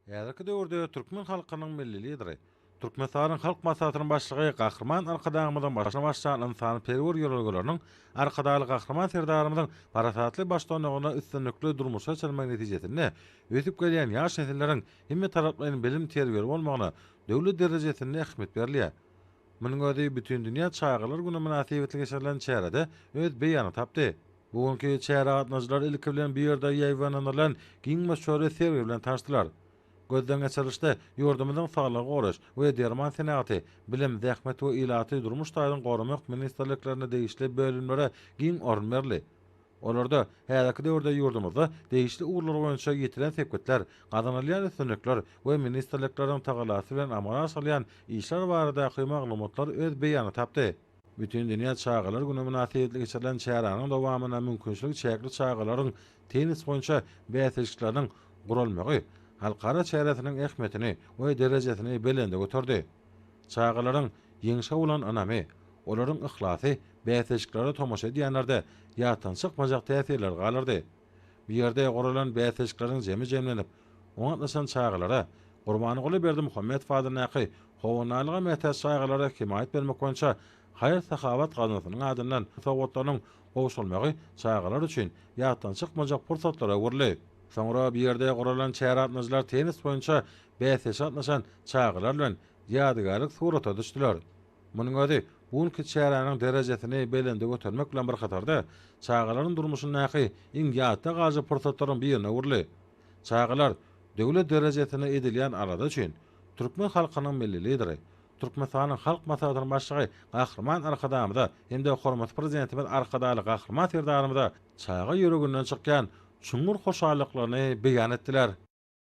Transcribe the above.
Häzirki döwürde türkmen halkynyň Milli Lideri, Türkmenistanyň Halk Maslahatynyň Başlygy Gahryman Arkadagymyzyň başyny başlan ynsanperwer ýörelgeleriniň Arkadagly Gahryman Serdarymyzyň parasatly baştutanlygynda üstünlikli durmuşa geçirilmegi netijesinde ösüp gelýän ýaş nesilleriň hemmetaraplaýyn bilim-terbiýeli bolmagyna döwlet derejesinde ähmiýet berilýär. Munuň özi Bütindünýä çagalar güni mynasybetli geçirilen çärede öz beýanyny tapdy. Bu günki çärä gatnaşyjylar ilki bilen bu ýerde ýaýbaňlandyrylan giň möçberli sergi bilen tanyşdylar. Gözden geçirilişde ýurdumyzyň Saglygy goraýyş we derman senagaty, Bilim, Zähmet we ilaty durmuş taýdan goramak ministrliklerine degişli bölümlere giň orun berildi. Olarda häzirki döwürde ýurdumyzda degişli ugurlar boýunça ýetilen sepgitler, gazanylýan üstünlikler we ministrlikleriň tagallasy bilen amala aşyrylýan işler baradaky maglumatlar öz beýanyny tapdy. Bütindünýä çagalar güni mynasybetli geçirilen çäräniň dowamynda mümkinçiligi çäkli çagalaryň tennis boýunça bäsleşikleriniň guralmagy halkara çäresiniň ähmiýetini we derejesini belende göterdi. Çagalaryň ýeňşe bolan ynamy, olaryň yhlasy bäsleşiklere tomaşa edýänlerde ýatdan çykmajak täsirleri galdyrdy. Bu ýerde guralan bäsleşikleriň jemi jemlenip, oňa gatnaşan çagalara Gurbanguly Berdimuhamedow adyndaky Howandarlyga mätäç çagalara hemaýat bermek boýunça haýyr-sahawat gaznasynyň adyndan sowgatlarynyň gowşurylmagy çagalar üçin ýatdan çykmajak pursatlara öwrüldi. Soňra bu ýerde guralan çärä gatnaşyjylar tennis boýunça bäsleşige gatnaşan çagalar bilen ýadygärlik surata düşdüler. Munuň özi bu günki çäräniň derejesini belende götermek bilen bir hatarda, çagalaryň durmuşyndaky iň ýatda galyjy pursatlaryň birine öwrüldi. Çagalar döwlet derejesinde edilýän alada üçin türkmen halkynyň Milli Lideri, Türkmenistanyň Halk Maslahatynyň Başlygy Gahryman Arkadagymyza hem-de hormatly Prezidentimiz Arkadagly Gahryman Serdarymyza çaga ýüreginden çykýan çuňňur hoşallyklaryny beýan etdiler.